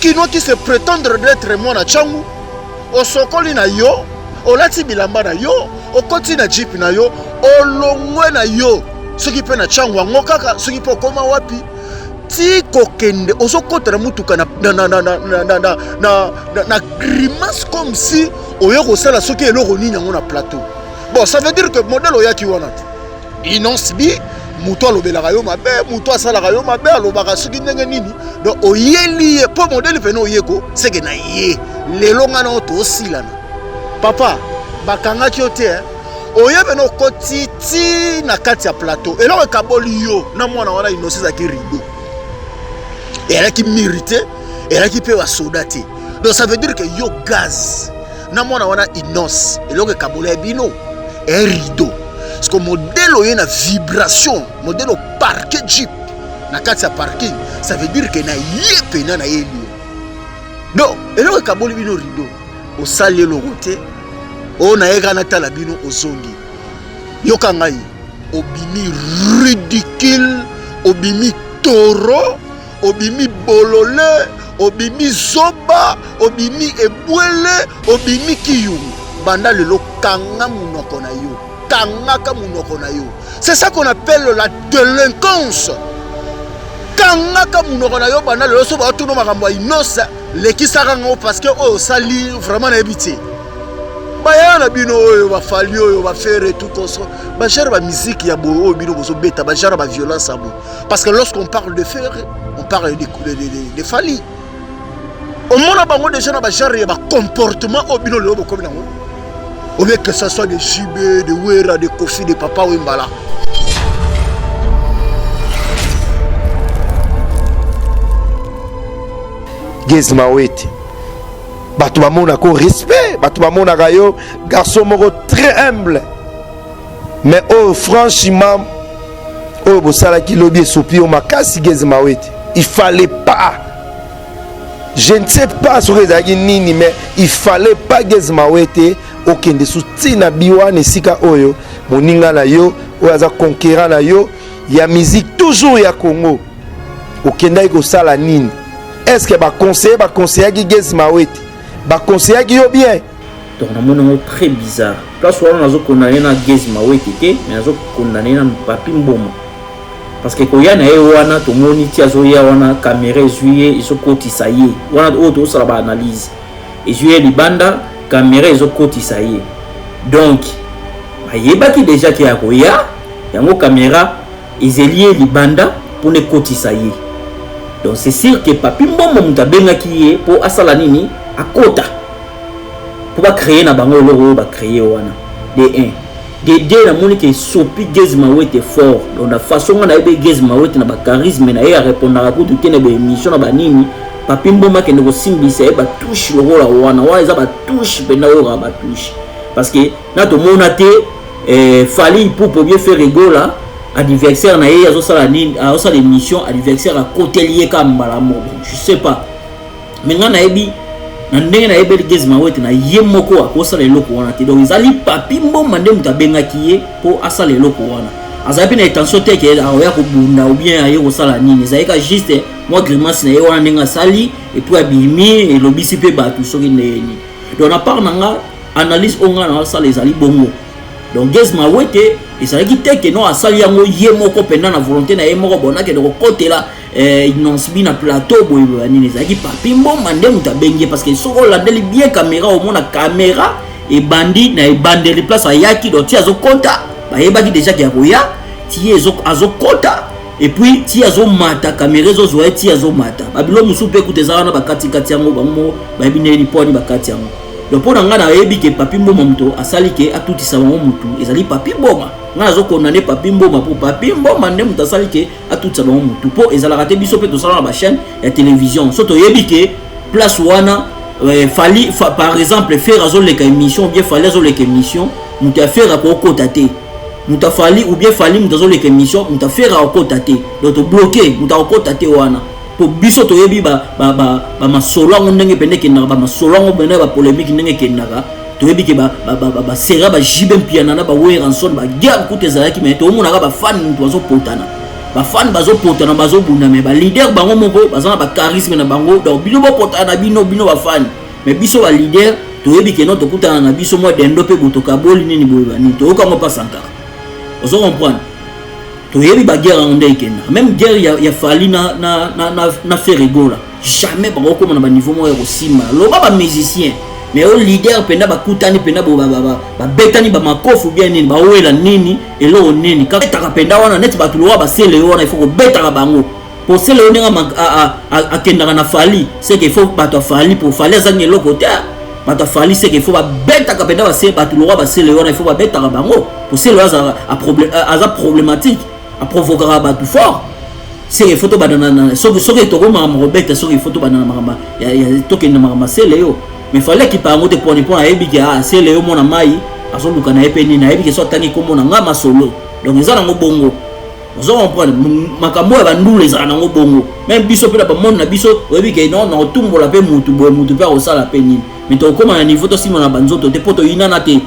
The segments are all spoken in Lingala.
kinois qui se prétendre d'être mwana Tshangu, osokoli na yo, olati bilamba na yo, okoti na jeep na yo, olongwe na yo, soki mpe na Tshangu yango kaka, soki mpe okoma wapi, ti kokende ozokota na motuka na, na, na, na, na, na, na, na, na, na, na grimace comme si oye kosala soki eloko nini yango na plateau. Bon, ça veut dire que modèle oyaki wana te. Inonce bi moto alobelaka yo mabe, moto asalaka yo mabe, alobaka soki ndenge nini, donc oyeli ye mpo modele pene oyeko seke na ye lelo ngai nao tosilana. Papa, bakangaki yo te, oye pene okoti ti na kati ya plateau, eloko ekaboli yo na mwana wana Inonce ezalaki rideau, ezalaki miri te, ezalaki mpe basoda te. Donc ça veut dire que yo gaz na mwana wana Inonce, eloko ekabola ya bino un rideau. Parce que modèle oye na vibration, modèle au parquet jeep na kati ya parking, ça veut dire que na ye pena na ye liyo. Donc eloko ekaboli bino rideau, osali eloko te, oyo na ye kaka natala bino ozongi. Yoka ngai, obimi ridicule, obimi taureau, obimi bolole, obimi zoba, obimi ebwele, obimi kiyungu. Banda lelo kanga munoko na yo, kangaka munoko na yo. C'est ça qu'on appelle la délinquance. Kangaka munoko na yo banda lelo, so batuna makambo ya Inonce, lekisaka ngo parce que oyo osali vraiment nayebi te. Baya na bino oyo bafali oyo bafere tout consort, ba genre ba musique ya boye oyo bino bozobeta, ba genre ba violence ya boye. Parce que lorsqu'on parle de Ferre, on parle de Fally. Omona bango déjà na ba genre ya ba comportement oyo bino lelo bokomi nango. Ou bien que ça soit de JB, de Wera, de Kofi, de Papa Wembala. Gaz Mawete, bato bamonaka respect, bato bamonaka yo garçon moko très humble, mais oyo franchement oyo bosalaki lobi esopi yo makasi. Gaz Mawete, il fallait pas, je ne sais pas soki ezalaki nini, mais il fallait pas. Gaz Mawete, okende su ntina biwana esika oyo moninga na yo oyo aza conquérant na yo ya musique toujours ya Congo, okendaki kosala nini? Est-ce que baconseiller baconseillaki Gaz Mawete, baconseillaki yo bien? Donc namoni yango très bizarre. Place wana nazokondane na Gaz Mawete te, mais nazokondane na Papi Mboma, parce que koya na ye wana, tomoni ti azoya wana, caméra ezwi ye, ezokotisa ye wana. Oyo tozosala baanalyse, ezwi ye libanda, caméra ezokotisa ye. Donc bayebaki déjà ke ya koya yango, caméra ezeli ye libanda mpona ekotisa ye. Donc c'est sûr que Papi Mbombo moto abengaki ye mpo asala nini, akota mpo bacréer na bango eloko oyo bacréer wana. De 1, de 2, namoni ke esopi Gaz Mawete fort. Donc na façon nga nayebi Gaz Mawete na bacharisme na ye, arépondaka kutu te na baémission na banini. Papi Mbombo akende kosimbisa ye batouche lokola wana wana, eza batouche mpenza oyo kaka batouche, parce que na tomona te Fally Ipupa bien Ferre Gola, adversaire na ye azosala nini, azosala émission, adversaire akoteli ye ka mbala moko. Je sais pas, mais nga nayebi na ndenge nayebeli Gaz Mawete na ye moko akosala eloko wana te. Donc ezali Papi Mboma nde moto abengaki ye mpo asala eloko wana. Azali mpe na intention te ke akoya kobunda ou bien aye kosala nini. Ezali ka juste mwa grimace na ye wana ndenge asali, et puis abimi, elobisi mpe bato soki ndenge nini. Donc na part na nga, analyse oyo nga na asala ezali bongo. Donc Gaz Mawete ezalaki te ke no asali yango ye moko mpenza na volonté na ye moko, bon, nakende kokotela Innoss'B na plateau boye boye nini. Ezalaki Papi Mboma nde moto abengi ye, parce que soki olandeli bien caméra, omona caméra ebandi na ebandeli place ayaki. Donc ti azokota, bayebaki déjà ke ya koya. Ti ye azokota, et puis ti azomata, caméra ezozwa ye ti azomata. Babilo mosusu mpe kuta eza wana, bakatikati yango, bango moko bayebi ndenge nini mpo wani bakati yango. Donc mpo na ngai, nayebi ke Papi Mboma moto asali ke atutisa bango motu, ezali Papi Mboma. Ngai nazokondane Papi Mboma mpo Papi Mboma nde moto asali ke atutisa bango motu, mpo ezalaka te. Biso mpe tosala na bachaîne ya télévision, so toyebi ke place wana Fally par exemple Ferre azoleka émission ou bien Fally azoleka émission, moto ya Ferre akokota te. Moto afali ou bien Fally moto azoleka émission, moto aFerre akokota te. Donc tobloquer, moto akokota te wana, po biso toyebi bamasolo yango ndenge pende ekendaka, bamasolo yango pende, bapolémique ndenge ekendaka. Toyebi ke basera baJB Mpiana na baWerrason, baguerre kuta ezalaki, mais tomonaka bafani moto bazopotana. Bafani bazopotana, bazobunda, mais baleader bango moko baza na bacharisme na bango. Donc bino bopotana na bino, bino bafani, mais biso baleader toyebi ke no tokutana na biso mwa dendo mpe botokaboli nini boye banini, toyokango mpa Sankara. Ozo comprendre? Toyebi baguerre yango nde ekendaka. Même guerre ya Fally na Ferre Gola, jamais bakokóma na baniveau moko ya kosimba. Loba bamusicien, mais o leader mpenza bakutani mpenza, babetani bamakofu bien nini, bawela nini, eloko nini betaka mpenza wana neti bato lowa basele yo wana. Il faut kobetaka bango po sele yo ndenge akendaka na Fally, c'est que il faut bato ya Fally, po Fally azangi eloko te. Bato ya Fally, c'est que il faut babetaka mpenza bato lowa basele wana, il faut babetaka bango po sele oyo aza problématique, aprovokaka bato fort. C'est il faut tobanda na soki tokomaka kobeta, soki il faut tobanda na makambo, tokende na makambo sele yo. Mais Fally akipa yango te poni mpo nayebi ke sele yo mona mai azoluka na ye mpe nini, nayebi ke so atangi nkombo na nga masolo. Donc eza nango bongo, ozo comprendre? Makambo oyo bandula ezala nango bongo. Même biso mpe na bamone na biso, oyebi ke non, na kotumbola mpe mutu boye, mutu mpe akosala mpe nini, mais tokokóma na niveau tosima na banzoto te mpo toyinana te.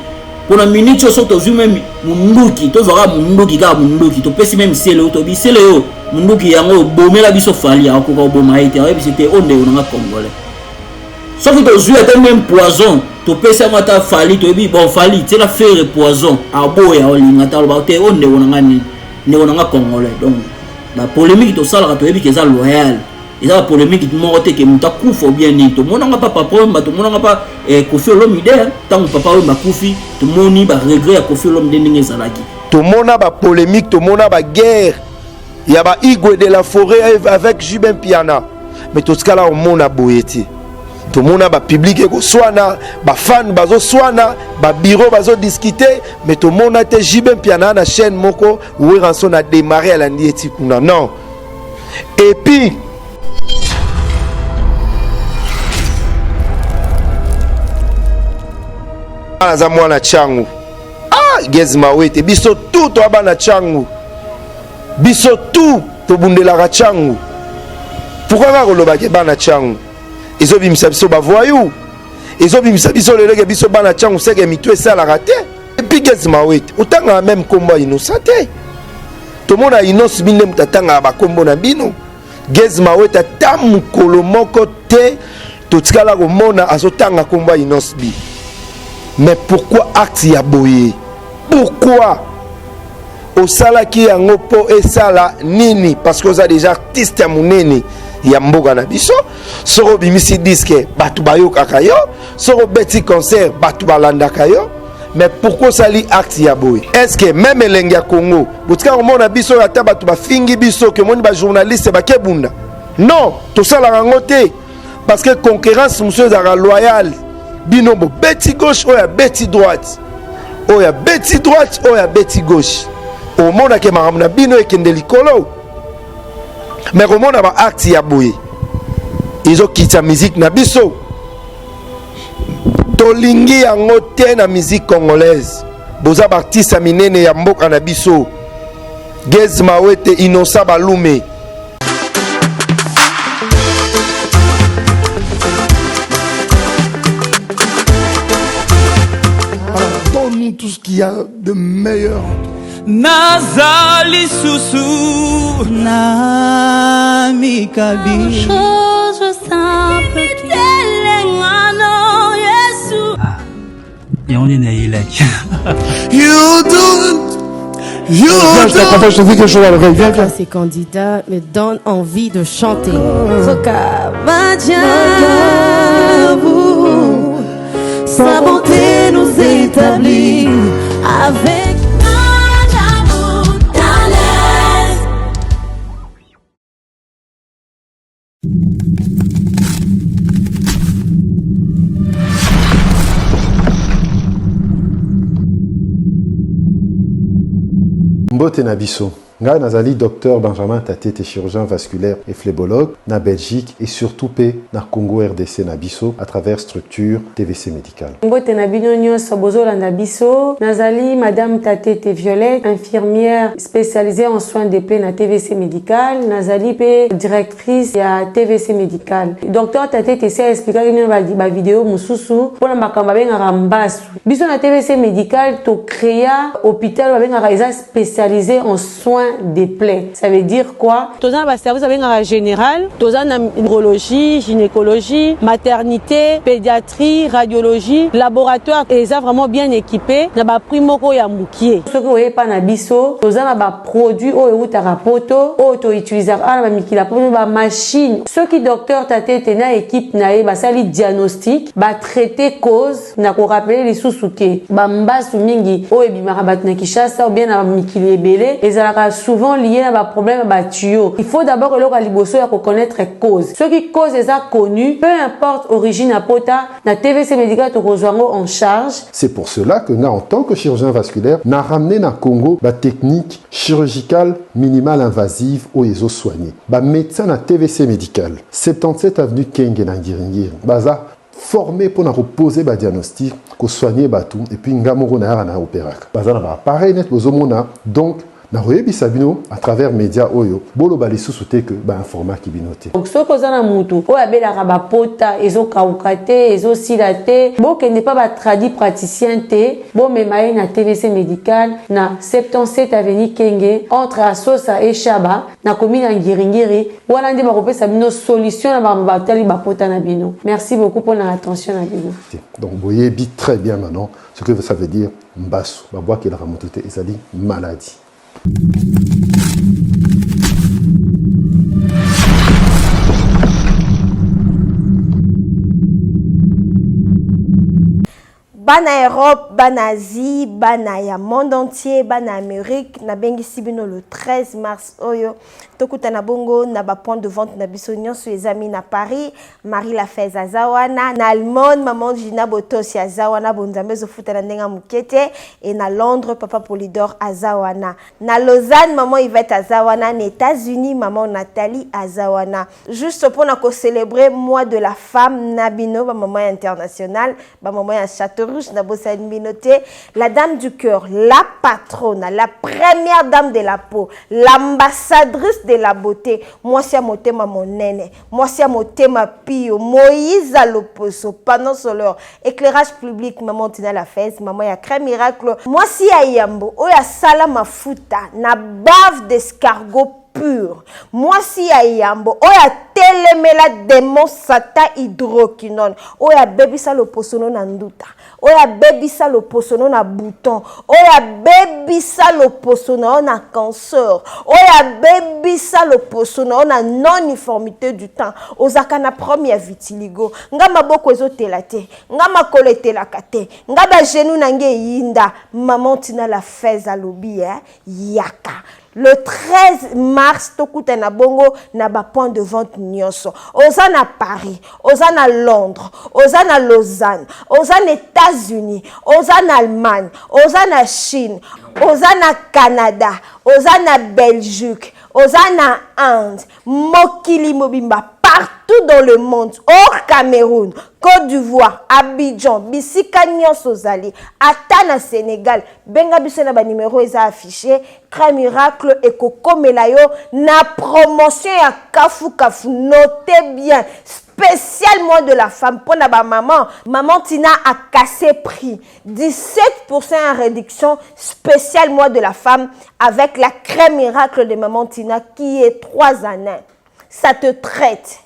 Mpona minute oyo, soki tozwi même munduki, tozwaka munduki, kaka munduki, topesi même sele oyo, toyebi sele oyo munduki yango obomela biso Fally, akoka koboma ye te, ayebisi te oyo ndeko nanga congolais. Soki tozwi ata même poison, topesi yango ata Fally, toyebi bon, Fally tiela Ferre poison, aboya, olinga te, aloba te oyo ndeko nanga nini, ndeko nanga congolais. Donc bapolémique tosalaka, toyebi ke eza loyal, eza bapolémique moko te ke moto akufa obien nini. Tomonanga pa Papa Wemba, tomonanga pa Koffi Olomide. Ntango Papa Wemba akufi, tomoni baregret ya Koffi Olomide ndenge ezalaki. Tomona bapolémique, tomona baguerre ya ba Igwe de la Forêt avec JB Mpiana, mais totikala omona boye te. Tomona bapublic ekoswana, bafan bazoswana, babureau bazodiscute, mais tomona te JB Mpiana na chaîne moko, Werrason a démarré, alandi eti kuna, non. Et puis aza mwana Tshangu, ah, Gaz Mawete, biso tout toa bana Tshangu, biso tout tobundelaka Tshangu. Pourquoi kaka kolobaki bana Tshangu ezobimisa biso bavoyou, ezobimisa biso lelo ke biso bana Tshangu seke mitu esalaka te? Et puis Gaz Mawete, otangaka même nkombo ya Innocent te. Tomona Innoss'B nde moto atangaka bakombo na bino. Gaz Mawete ata mokolo moko te totikala komona azotanga nkombo ya Innoss'B. Mais pourquoi acte ya boye? Pourquoi osalaki yango? Mpo esala nini? Parce que oza déjà artiste ya monene ya mboka na biso. Soki obimisi disque, bato bayokaka yo. Soki obeti concert, bato balandaka yo. Mais pourquoi osali acte ya boye? Est ce que même Elenge ya Congo botika komona biso oyo, ata bato bafingi biso, ke omoni bajournaliste bakebunda? Non, tosalaka yango te, parce que concurrence mosusu ezalaka loyale. Bino bobeti gauche, oyo abeti droite, oyo abeti droite, oyo abeti gauche, omonake makambo na bino ekende likolo. Mais komona baacte ya boye ezokitisa musique na biso. Tolingi yango te na musique congolaise. Boza baartiste ya minene ya mboka na biso. Gaz Mawete, Innocent Balume. Alors, donne-nous tout ce qu'il y a de meilleur en toi. Naza lisusu na mikabi. Chose simple. Telengano Yesu. Yango nde nayelaki. You don't, you Viens, je t'accompagne, je te dis quelque chose à l'oreille. Viens, viens. Ces candidats me donnent envie de chanter. Roka Madjabu, sa bonté nous établit avec Madjabu Talent. Mbote na biso. Ngai nazali Dr Benjamin Tatete, chirurgien vasculaire et phlébologue na Belgique et surtout pe na Congo RDC na biso à travers structure TVC Médical. Mbote na bino nyonso bozolanda biso. Nazali Madame Tatete Violette, infirmière spécialisée en soins de plaies na TVC Médical. Nazali pe directrice ya TVC Médical. Docteur Tatete esi aexplikaki bino ba vidéo mosusu mpona makambo babengaka mbasu. Biso na TVC Médical tocréa hôpital babengaka eza spécialisé en soins soins des plaies. Ça veut dire quoi? Toza na ba service babengaka général, toza na neurologie, gynécologie, maternité, pédiatrie, radiologie, laboratoire eza vraiment bien équipé na ba prix moko ya mukie. Soki oye epa na biso, toza na ba produits oyo eutaka poto, oyo to utilisaka awa na ba mikili ya poto, ba machine. Soki docteur Tatete na équipe na ye basali diagnostic, ba traiter cause, Na ko rappeler lisusu que ba mbasu mingi oyo ebimaka batu na Kinshasa ou bien na mikili ebele ezalaka souvent lier na ba problèmes ya ba tuyaux. Il faut d'abord eloko ya liboso ya ko connaitre cause. Soki cause eza connue, peu importe origine ya pota, na TVC Medical tokozua yango en charge. C'est pour cela que nga en tant que chirurgien vasculaire na ramener na Congo ba techniques chirurgicales minimales invasives oyo ezo soigner. Ba medecins na TVC Medical, 77 avenue Kenge na Ngiri-Ngiri, baza former pona ko poser ba diagnostic, ko soigner batu et puis nga moko nayaka na operaka. Baza na ba appareils neti bozo mona donc nakoyebisa bino à travers media oyo boloba lisusu te que ba informaki bino te. Donc soki oza na mutu oyo abelaka ba pota ezo kauka te, ezo sila te, bokende pa ba tradi praticien te, bomema ye na TVC medical na 77 avenue Kenge entre Asosa et Shaba na commune ya Ngiri-Ngiri. Wana nde bakopesa bino solution na makambo batali ba pota na bino. Merci beaucoup pona attention na bino. Donc boyebi très bien maintenant ce que ça veut dire mbasu. Babwakelaka moto te, ezali maladie. Bana Europe, bana Asie, bana ya monde entier, bana Amerique, nabengisi bino le 13 mars oyo tokutana bongo na ba point de vente na biso nyonso ezami na Paris, Marie Lafez aza wana, na Allemagne maman Gina Botosi aza wana, bonzambe ezofuta na ndenge ya moke te, et na Londres papa Polydor aza wana, na Lausanne maman Yvette aza wana, na États-Unis maman Nathalie aza wana. Juste pona ko celebrer mois de la femme na bino ba maman internationale ba maman ya Château Rouge na bosani bino te, la dame du cœur, la patronne, la première dame de la peau, l'ambassadrice de la beauté, mwasi ya motema monene, mwasi ya motema pio, Moïse Loposo, panneau solaire, éclairage public, maman Tina la Fez, maman ya crème miracle, mwasi ya yambo oyo asala mafuta na bave d'escargot pur, mwasi ya yambo oyo atelemela demon satan hydroquinone, oyo abebisa loposo na nduta, oyo abebisa loposo na bouton, oyo abebisa loposo na yo na cancer, oyo abebisa loposo na yo na non-uniformité du temps, ozaka na problème ya vitiligo, nga maboko ezotela te, nga makolo etelaka te, nga ba genoux na nge eyinda, maman Tina la Fez alobi yaka le 13 mars tokutana bongo na ba point de vente nyonso. Oza na Paris, oza na Londres, oza na Lausanne, oza na États-Unis, oza na Allemagne, oza na Chine, oza na Canada, oza na Belgique, oza na Inde, mokili mobimba, partout dans le monde, hors Cameroun, Côte d'Ivoire, Abidjan, bisika nyonso ozali, ata na Sénégal, benga biso na ba numéro eza affiché, Crème Miracle ekokomela yo na promotion ya kafu kafu. Notez bien, spécial mois de la femme pona ba maman, maman Tina a cassé prix, 17% en réduction spécial mois de la femme avec la crème miracle de maman Tina qui est 3 en 1. Ça te traite,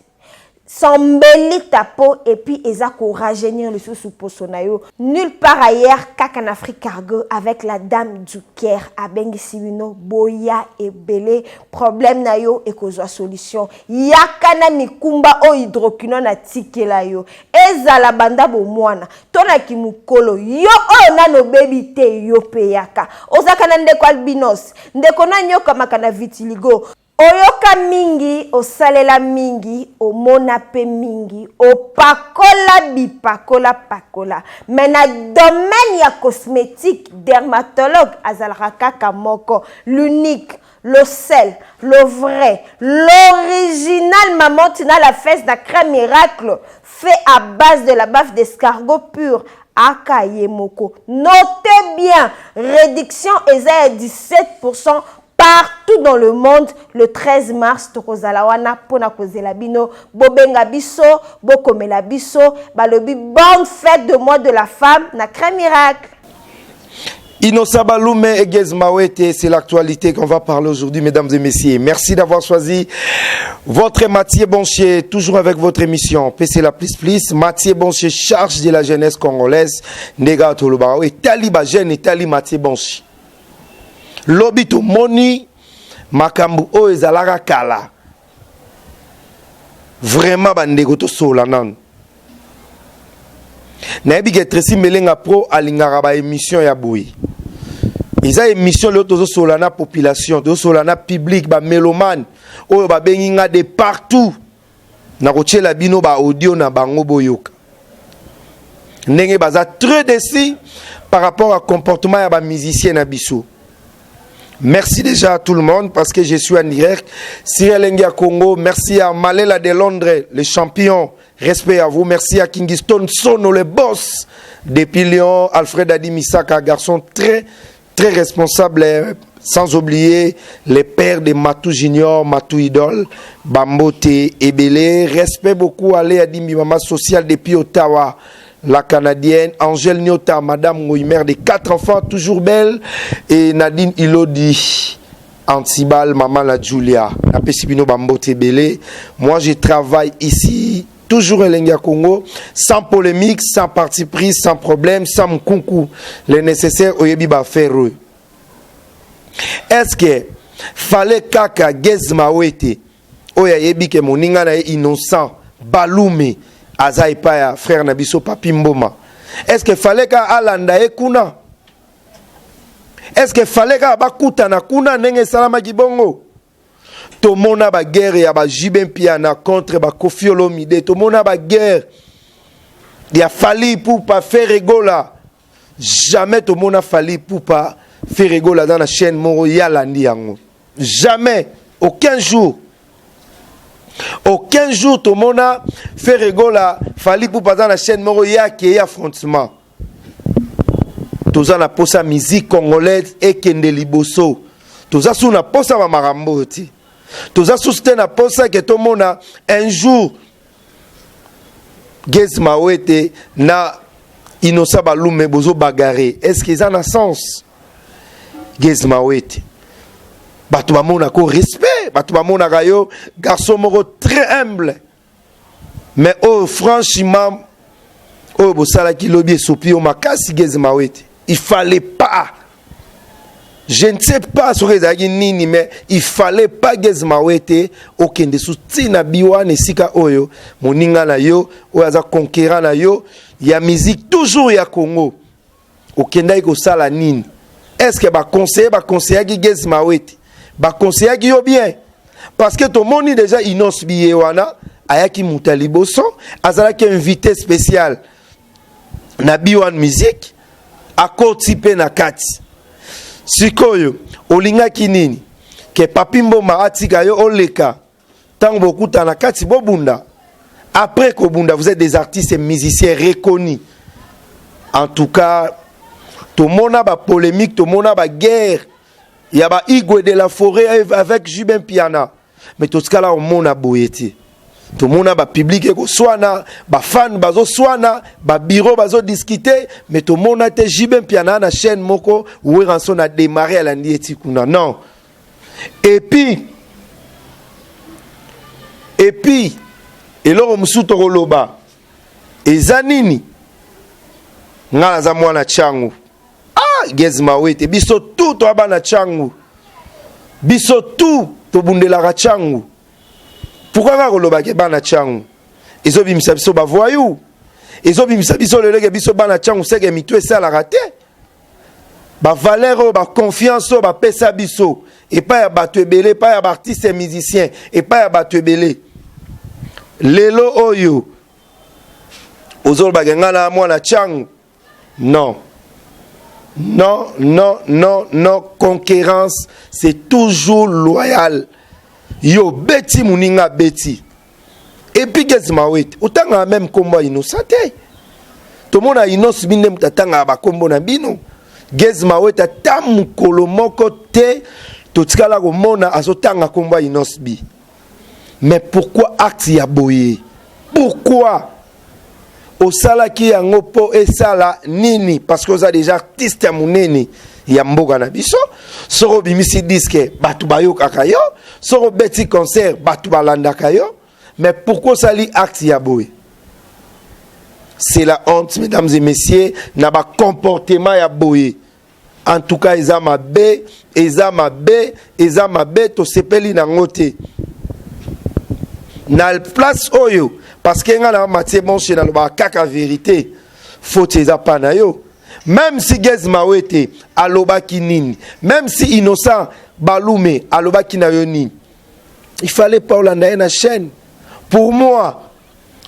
s'embellit ta peau et puis eza ko rajeunir lisusu poso na yo. Nulle part ailleurs kaka na Afrique Cargo avec la dame du Caire abengisi bino boya ebele, problème na yo ekozwa solution. Yaka na mikumba oyo hydroquinone atikela yo, ezala banda bomwana to na kimukolo, yo oyo nano obebi te, yo pe yaka. Ozalaka na ndeko albinos, ndeko na nyokamaka na vitiligo, oyoka mingi, osalela mingi, omona pe mingi, opakola bipakola pakola, mais na domaine ya cosmétique dermatologue azalaka kaka moko, l'unique, le seul, le vrai, l'original maman Tina la fesse na crème miracle fait à base de la baffe d'escargot pur aka ye moko. Notez bien, réduction eza ya 17% partout dans le monde. Le 13 mars tokozala wana pona kozela bino, bobenga biso, bokomela biso, balobi bonne fête de mois de la femme na crème miracle. Innocent Balume et Gaz Mawete, c'est l'actualité qu'on va parler aujourd'hui, mesdames et messieurs. Merci d'avoir choisi votre Mathieu Bonchier, toujours avec votre émission PC La Plus Plus. Mathieu Bonchier, charge de la jeunesse congolaise. Nega Toloba, et Taliba jeune et Tali Mathieu Bonchier. Lobi tomoni, makambu oyo ezalaka kala. Vraiment bandeko tosola nanu. Nayebi ke Tracy Melenga Pro alingaka ba émission ya boye. Eza émission lelo tozosola na population, tozosola na public, ba mélomane oyo babengi nga de partout. Nakotiela bino ba audio na bango boyoka. Ndenge baza très déçus par rapport à comportement ya ba musiciens na biso. Merci déjà à tout le monde parce que je suis en direct. Cyril Engia Congo, merci à Malela de Londres, le champion. Respect à vous. Merci à Kingston Sono, le boss depuis Lyon. Alfred Adi Misaka, garçon très, très responsable. Sans oublier les pères de Matou Junior, Matou Idol, Bambote Ebele. Respect beaucoup à Léa Dimbi, maman sociale depuis Ottawa. La Canadienne, Angèle Nyota, Madame Ngoy, mère de 4 enfants, toujours belle, et Nadine Ilodi, Antibal, maman la Julia, napesi bino bambote ebele. Moi, je travaille ici, toujours Elengi ya Congo, sans polémique, sans parti pris, sans problème, sans mkunku, le nécessaire, oyebi ba faire. Est-ce que fallait kaka Gaz Mawete, oyo ayebi ke moninga na ye innocent, Balume, aza epai ya frère na biso Papi Mboma. Est-ce que fallait ka alanda ye kuna? Est-ce que fallait ka bakutana kuna ndenge esalamaki bongo? Tomona ba guerre ya ba JB Mpiana contre ba Koffi Olomide, tomona ba guerre ya Fally Ipupa Ferre Gola. Jamais tomona Fally Ipupa Ferre Gola dans la chaîne moko yalandi yango. Jamais, aucun jour. Aucun jour tomona Ferre Gola Fally Ipupa dans la chaîne moko ya ke affrontement. Toza na posa musique congolaise ekende liboso. Toza su na posa ba makambo ti. Toza su te na posa ke tomona un jour Gaz Mawete na Innocent Balume bozo bagarrer. Est-ce qu'ils ont un sens? Gaz Mawete. Bato bamona ko respect, bato bamona yo garçon moko très humble. Mais oh franchement oyo bosalaki lobi esopi yo makasi Gaz Mawete. Il fallait pas. Je ne sais pas soki ezalaki nini, mais il fallait pas Gaz Mawete okende su ntina biwana esika oyo moninga na yo oyo aza conquérant na yo ya musique toujours ya Congo. Okendaki kosala nini? Est-ce que ba conseiller ba conseillaki Gaz Mawete? Ba conseillaki yo bien? Parce que tomoni déjà Innoss'B ye wana ayaki moto ya liboso, azalaki invité spécial na B1 Music, akoti mpe na kati. Sikoyo olingaki nini? Ke Papi Mboma atika yo oleka ntango bokutana na kati bobunda? Après kobunda, vous êtes des artistes et musiciens reconnus. En tout cas, tomona ba polémique, tomona ba guerre ya ba Igwe de la forêt avec JB Mpiana, mais totikala omona boye te. Tomona ba public ekoswana, ba fan bazoswana, ba bureau bazodiscute, mais tomona te JB Mpiana na chaîne moko Werrason a démarré alandi eti kuna. Non. Et puis eloko mosusu tokoloba eza nini? Nga naza mwana Tshangu. Ah, Gaz Mawete, biso tu toya bana Tshangu, biso tu tobundelaka Tshangu. Pourquoi kaka kolobaka bana Tshangu ezobimisa biso ba voyou, ezobimisa biso leleke biso bana Tshangu seke mitu esalaka te? Ba valeur oyo, ba confiance oyo bapesa biso epai ya bato ebele, epai ya ba artiste musicien, epai ya bato ebele, lelo oyo ozolobaka ngai na mwana Tshangu? Non, non, non, non, non. Concurrence, c'est toujours loyal. Yo beti moninga beti. Et puis Gaz Mawete, otangaka même nkombo ya Innocent te. Tomona Innoss'B nde moto atangaka bakombo na bino. Gaz Mawete ata mokolo moko te totikala komona azotanga nkombo ya Innoss'B. Mais pourquoi acte ya boye? Pourquoi? Osalaki yango mpo esala nini? Parce que oza déjà artiste ya monene ya mboka na biso. Soki obimisi disque, bato bayokaka yo. Soki obeti concert, bato balandaka yo. Mais pourquoi osali acte ya boye? C'est la honte, mesdames et messieurs, na bacomportement ya boye. En tout cas, eza mabe, eza mabe, eza mabe. Tosepeli nango te na place oyo, parce que nga na Matie Bonche, nalobaka kaka vérité. Faute eza pa na yo. Même si Gaz Mawete alobaki nini, même si Innocent Balume alobaki na yo nini, il fallait pas olanda ye na chaîne, pour moi,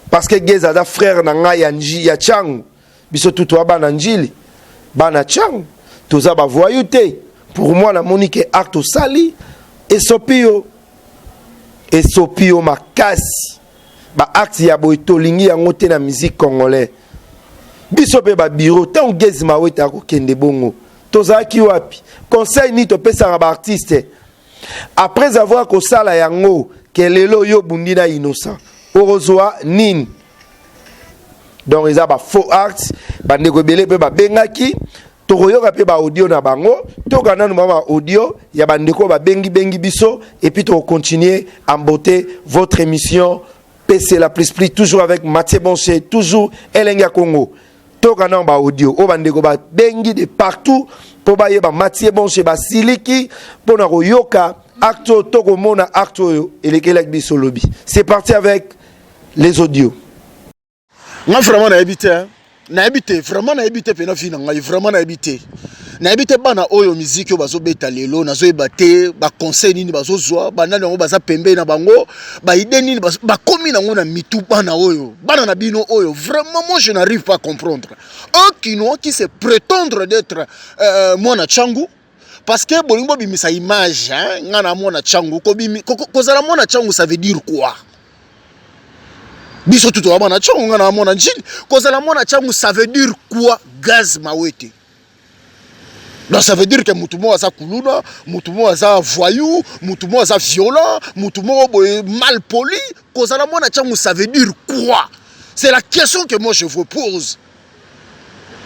parce que Gaz aza frère na ngai ya nji ya Tshangu. Biso tu toa bana Njili, bana Tshangu, toza bavoyou te. Pour moi, namoni ke acte osali esopi yo, esopi yo makasi. Baacte ya boye, tolingi yango te na musique congolais. Biso mpe babiro, ntango Gaz Mawete akokende bongo, tozalaki wapi? Conseil nini topesaka baartiste après avoir kosala yango, ke lelo yo obundi na Innocent, okozwa nini? Donc eza bafaux acte. Bandeko ebele mpe babengaki, tokoyoka mpe baaudio na bango. Toyoka nanu ba baaudio ya bandeko babengi-bengi biso, et puis tokocontinue en beauté votre émission PC la plus plus, toujours avec Mathieu Bonche, toujours Elengi ya Congo. Toyoka nanu baaudio oyo bandeko babengi de partout mpo bayeba Mathieu Bonche. Basiliki mpona koyoka acte oyo, tokomona acte oyo elekelaki biso lobi. C'est parti avec les audios. Nga vraiment nayebi te, nayebi te, vraiment nayebi te mpena vi na ngai. Vraiment nayebi te, nayebi te. Bana oyo, miziki oyo bazobeta lelo, nazoyeba te baconseil nini bazozwa, banani yango baza pembeni na bango, baidées nini bakomi nango na mitu. Bana oyo, bana na bino oyo, vraiment, moi je n'arrive pas à comprendre. Un Kinois qui se prétendre d'être mwana Tshangu, parce que bolingi bobimisa image, hein? Nga na mwana Tshangu, kozala mwana Tshangu, ça veut dire quoi? Biso tu toza mwana Tshangu, nga na mwana Njili. Kozala mwana Tshangu, ça veut dire quoi? Gaz Mawete, donc ça veut dire que mutu moko aza kuluna, mutu moko aza voyou, mutu moko aza violent, mutu moko boye mal poli. Kozala mwana Tshangu, ça veut dire quoi? C'est la question que moi je vous pose.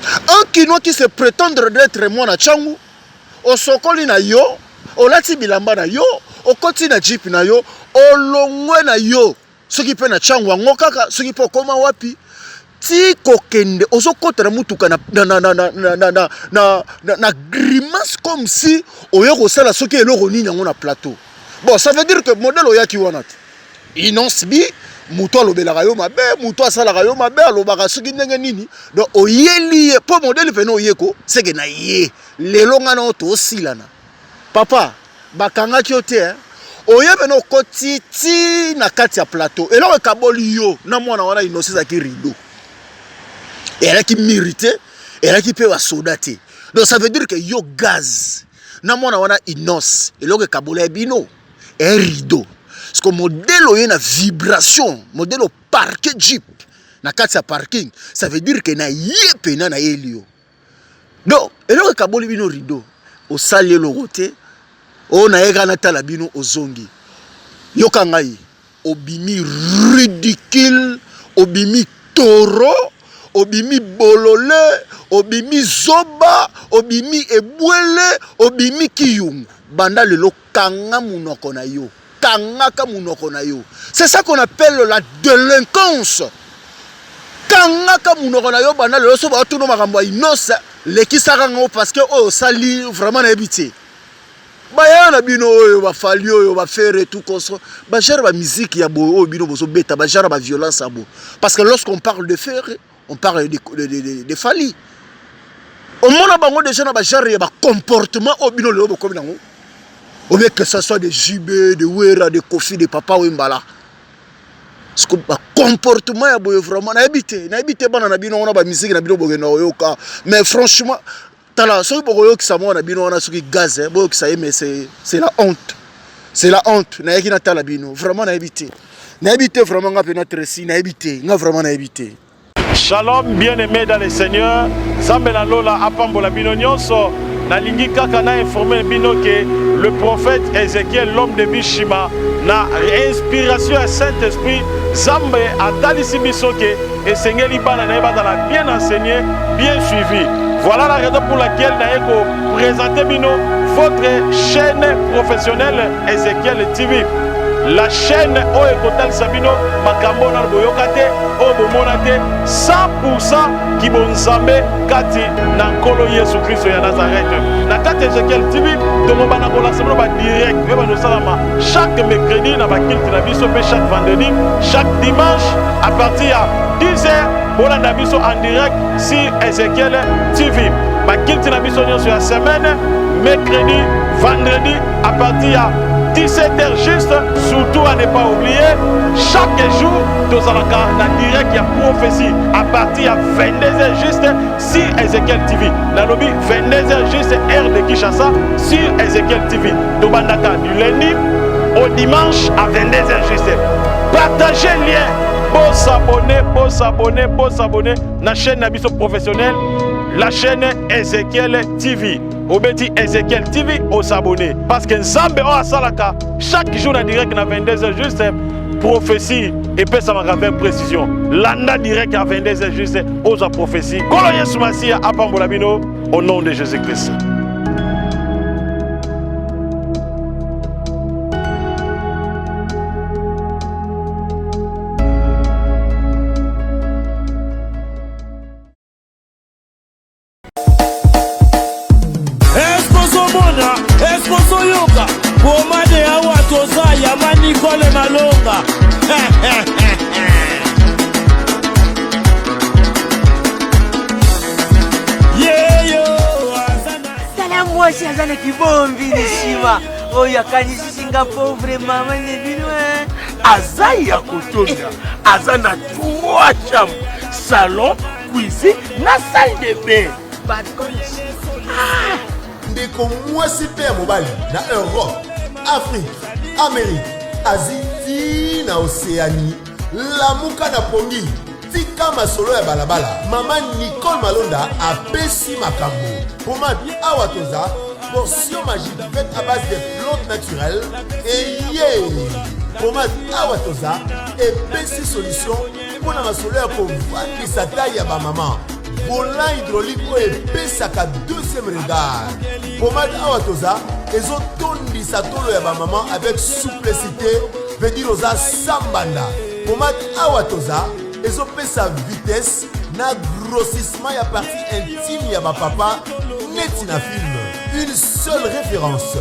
Un Kinois qui se prétendre d'être mwana Tshangu, osokoli na yo, olati bilamba na yo, okoti na jeep na yo, olongwe na yo, soki mpe na Tshangu yango kaka, soki mpe okóma wapi, ti kokende, ozokɔta na mutuka na, na, na, na, na, na, na, na, na, na, na grimace, comme si oye kosala soki eloko nini yango na plateau. Bon, ça veut dire que modèle oyaki wana te, Innoss'B, moto alobelaka yo mabe, moto asalaka yo mabe, alobaka soki ndenge nini. Donc oyeli ye mpo modèle pene oyeko seke na ye. Lelo ngai na tosilana, papa, bakangaki yo te, oye pene, okoti ti na kati ya plateau. Eloko ekaboli yo na mwana wana Innoss'B ezalaki rideau, ezalaki mur te, ezalaki mpe basoda te. Donc ça veut dire que yo Gaz na mwana wana Innoss, eloko ekabola ya bino un rideau. Parce que modèle oye na vibration, modèle oparke jeep na kati ya parking, ça veut dire que na ye pena nayeli yo. Donc eloko ekaboli bino rideau, osali eloko te. Oyo nayeka natala bino, ozongi. Yoka ngai, obimi ridicule, obimi taureau, obimi bolole, obimi zoba, obimi ebwele, obimi kiyungu. Banda lelo, kanga munoko na yo, kangaka munoko na yo. C'est ça qu'on appelle la délinquance. Kangaka munoko na yo. Banda lelo, so baotuna makambo ya Innoss, lekisaka ngo, parce que oyo osali, vraiment nayebi te. Baya na bino oyo, baFally oyo, baFerre, tout consort, bagere bamusique ya boye oyo bino bozobeta, bagere baviolence ya boye. Parce que lorsqu'on parle de Ferre, on parle de Fally. Omona bango déjà na bagere ya bacomportement oyo bino lelo bokomi nango, ou bien que ça soit de JB, de Wera, de Kofi, de Papa Wembala, parce que bacomportement ya boye, vraiment nayebi te, nayebi te. Bana na bino wana, bamusike na bino bokenda koyoka, mais franchement, tala, soki bokoyokisa mwana na bino wana, soki Gaz, boyokisa ye, mais c'est la honte, c'est la honte. Nayaki natala bino, vraiment nayebi te, nayebi te. Vraiment, nga mpe na Tracy, nayebi te, nga vraiment nayebi te. Shalom, bien-aimé dans le Seigneur. Nzambe na lola apambola bino nyonso. Nalingi kaka na informer bino ke le prophète Ézéchiel, l'homme de Bishima, na inspiration ya Saint-Esprit. Nzambe atalisi biso ke esengeli bana na ye bazala bien enseigné, bien suivi. Voilà la raison pour laquelle naye ko présenter bino votre chaîne professionnelle Ezekiel TV. La chaîne oyo ekotalisa bino makambo nano boyoka te, oyo bomona te, 100% kibonzambe kati na Nkolo Yesu Kristo ya Nazareth. Na kati ya Ezekiel TV tokobanda kolakisa bino ba direct oyo bando osalama chaque mercredi na ba culte na biso mpe chaque vendredi, chaque dimanche à partir ya 10h bolanda biso en direct sur Ezekiel TV. Ba culte na biso nyonso ya semaine mercredi, vendredi à partir ya 17h juste, surtout à ne pas oublier chaque jour tozalaka na direct ya prophétie à partir ya 22h juste sur Ezekiel TV. Nalobi 22h juste heure de Kinshasa sur Ezekiel TV. Tobandaka du lundi au dimanche à 22h juste. Partagez lien, bo s'abonner, bo s'abonner, bo s'abonner na chaîne na biso professionnelle, la chaîne Ezekiel TV. Obeti Ezekiel TV o s'abonner parce que Nzambe o asalaka chaque jour na direct na 22h juste prophétie epesamaka avec précision. Landa direct à 22h juste ozwa prophétie. Kolo Yesu Masiya apambola bino au nom de Jésus-Christ. Eskozomona, esikozoyoka, pomade awa toza ya manikole malonga. Yeyo tala mwasi aza na kibombi nsima oyo akanisisi nga pauvre mama ne bino eh. aza ya kotonda aza na trois chambre salon cuisine na salle de bain ah! ndeko mwasi mpe ya mobali na europe afrique amerike asie ti na océanie lamuka na pongi tika masolo ya balabala mama nicole malonda apesi makambo pomade awa toza portion magique faite à base de plantes naturelles eye pomade awa toza epesi solution mpo na masolo ya kovandisa tai ya bamama volant hydraulique oyo epesaka deuxième regard pomade awa toza ezotondisa tolo ya bamama avec souplicité veut dire oza sambanda pomade awa toza ezopesa vitesse na grossissement ya partie intime ya bapapa neti na film une seule référence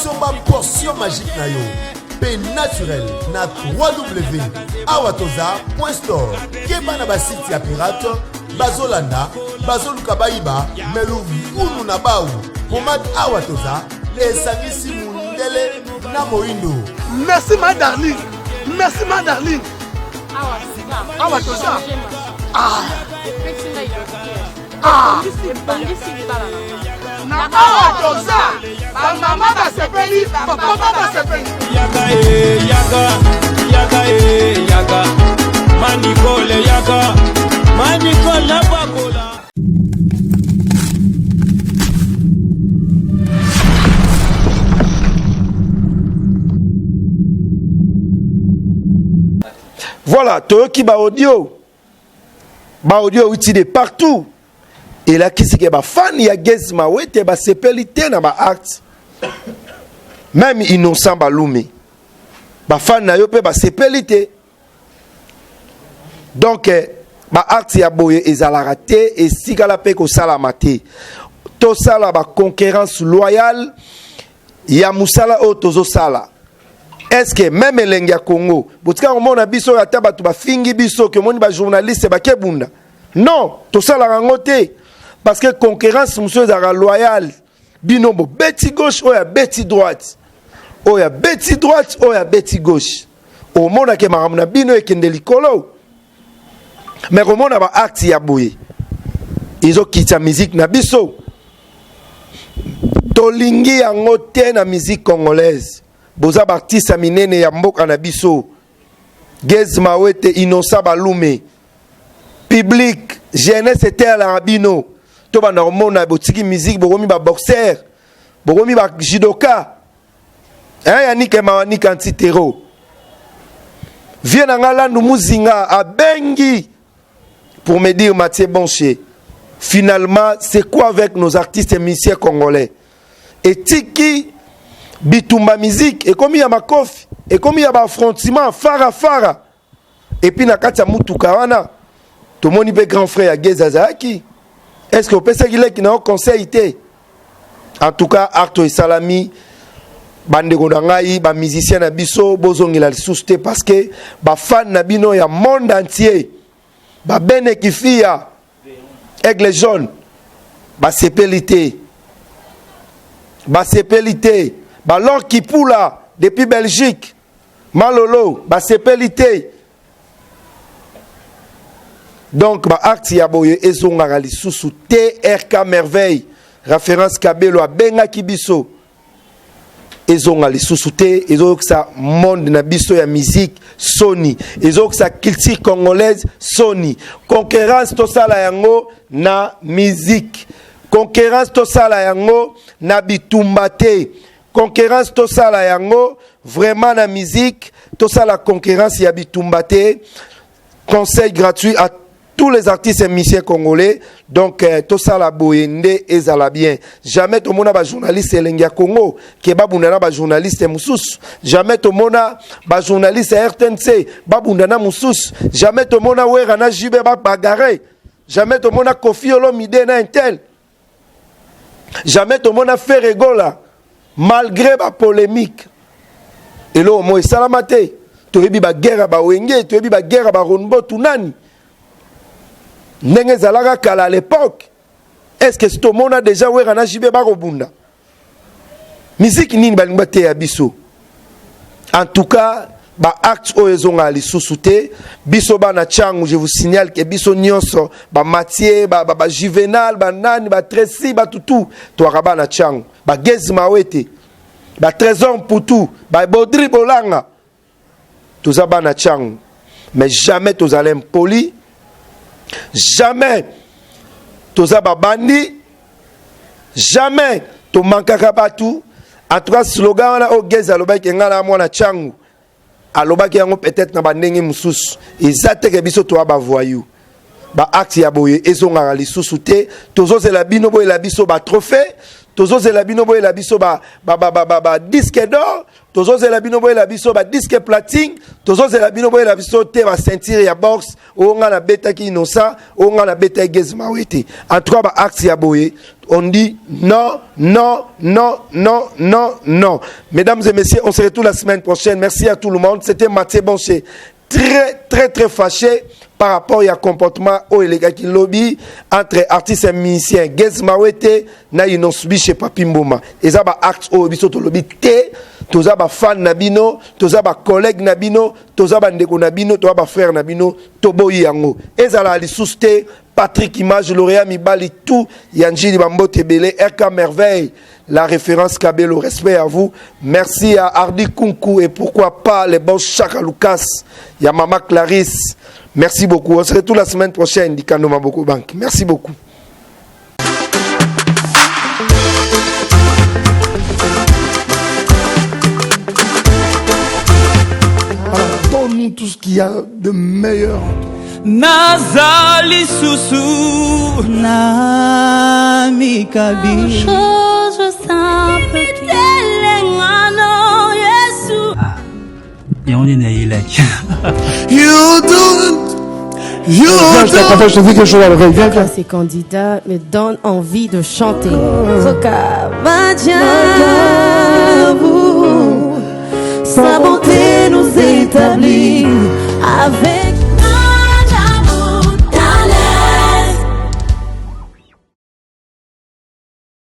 somba portion magique na yo mpe naturel na 3w awa toza point store keba na basite ya pirate bazolanda bazoluka bayiba me luvunu na bau pomade awa toza esangisi mundele na moindo merci ma darling merci ma darling awa toza ah. Ah. na awa toza bamama basepeli bapapa basepeli yaka e yaka yaka e yaka manikole yaka manikole napakola Voilà, toyoki ba audio. Ba audio euti de partout. Elakisi ke ba fan ya Gaz Mawete basepeli te na ba acte. Même Innocent Balume. Ba fan na yo pe basepeli te. Donc eh, ba acte ya boye ezalaka te esikala pe kosalama te. Tosala ba concurrence loyale ya musala oyo tozosala. Est-ce que même elengi ya Congo botika komona biso ata bato bafingi biso ke omoni ba journaliste bake bunda non tosalaka yango te parce que concurrence mosusu ezalaka loyale bino bobeti gauche oyo abeti droite oyo abeti droite oyo abeti gauche omonake makambo na bino ekende likolo mais komona ba acte ya boye ezokitisa musique na biso tolingi yango te na musique congolaise boza ba artiste ya minene ya mboka na biso Gaz Mawete Innocent Balume public jeunesse etelaka bino tobanda komona botiki musique bokomi ba boxer bokomi ba judoka hein Yannick Mawanika antitero. Vieux na nga Landu Muzinga abengi pour me dire Mathieu Bonche, finalement c'est quoi avec nos artistes et musiciens congolais? Etiki bitumba musique ekomi ya makofi, ekomi ya ba affrontement fara fara. Et puis na kati ya mutuka wana tomoni pe grand frère ya Geza azalaki. Est-ce que opesaki leki na yo conseil te? En tout cas acte esalami bandeko na ngai ba musicien na biso bozongela lisusu te parce que ba fan na bino ya monde entier ba bene kifia aigle jaune basepeli te basepeli te ba Lord Kipula depuis Belgique Malolo basepeli te. Donc ba acte ya boye ezongaka lisusu te. RK Merveille référence Kabelo abengaki biso ezonga lisusu te. Ezokisa monde na biso ya musique soni, ezokisa culture congolaise soni. Concurrence tosala yango na musique, concurrence tosala yango na bitumba te. Concurrence tosala yango vraiment na musique, tosala concurrence ya bitumba te. Conseil gratuit à tous les artistes et musiciens congolais. Donc tosala boye nde ezala bien. Jamais tomona ba journaliste elengi ya Congo ke babunda na ba journaliste mosusu. Jamais tomona ba journaliste ya RTNC babunda na mosusu. Jamais tomona Wera na JB ba bagarre. Jamais tomona Koffi Olomide na Intel. Jamais tomona Ferre Gola malgré ba polémique. Eloko moko esalama te. Toyebi ba guerre ya ba Wenge, toyebi ba guerre ya ba Ronbo tunani. Ndenge ezalaka kala à l'époque. Est-ce que tomona déjà Wera na JB bakobunda? Musique nini balingi bateya biso? En tout cas, ba acte oyo ezongaka lisusu te. Biso bana Tshangu, je vous signale que biso nyonso ba Mathieu, ba, ba, ba Juvenal, ba nani, ba Tracy, ba tutu, toaka bana Tshangu, ba Gezi Mawete, ba Trésor Mputu, ba Baudry Bolanga, toza bana Tshangu. Mais jamais tozala impoli, jamais toza babandi, jamais tomankaka batu. En tout cas, slogan wana oyo Gezi alobaki ngai na mwana Tshangu, alobaki yango peut-être na bandenge mosusu. Eza te ke biso toya bavoyou. Ba acte ya boye ezongaka lisusu te. Tozozela bino boyela biso ba trophée, tozozela bino boyela biso ba, ba, ba, ba, ba, ba disque d'or, tozozela bino boyela biso ba disque platine, tozozela bino boyela biso te ba ceinture ya boxe oyo ngai nabetaki Innocent, oyo ngai nabetaki Gezi Mawete. En tout cas, ba acte ya boye, on dit non, non, non, non, non, non. Mesdames et messieurs, on se retrouve la semaine prochaine. Merci à tout le monde. C'était Mathieu Boncher, très très très fâché par rapport à comportement oyo elekaki lobi entre artistes et musiciens Gez Mawete na Innoss'B chez Papi Mboma. Eza ba acte oyo biso tolobi te. Toza ba fan na bino, toza ba collègue na bino, toza ba ndeko na bino, toza ba frère na bino, toboyi yango. Ezala lisusu te. Patrick Image, lauréat Mibali, tout Yanjili Bambote Ebele, RK Merveille, la référence Kabelo, respect à vous. Merci à Hardy Kunku et pourquoi pas les bons Chaka Lucas, ya Mama Clarisse. Merci beaucoup. On se retrouve la semaine prochaine, Dikando Maboko Bank. Merci beaucoup. Alors, donne-nous tout ce qu'il y a de meilleur en toi. Naza lisusu na mikabi. Chose simple telengano Yesu. Yango nde nayelaki. You don't, you Viens, je t'accompagne, je te dis quelque chose à l'oreille. Viens, viens. Ces candidats me donnent envie de chanter. Sa bonté nous établit avec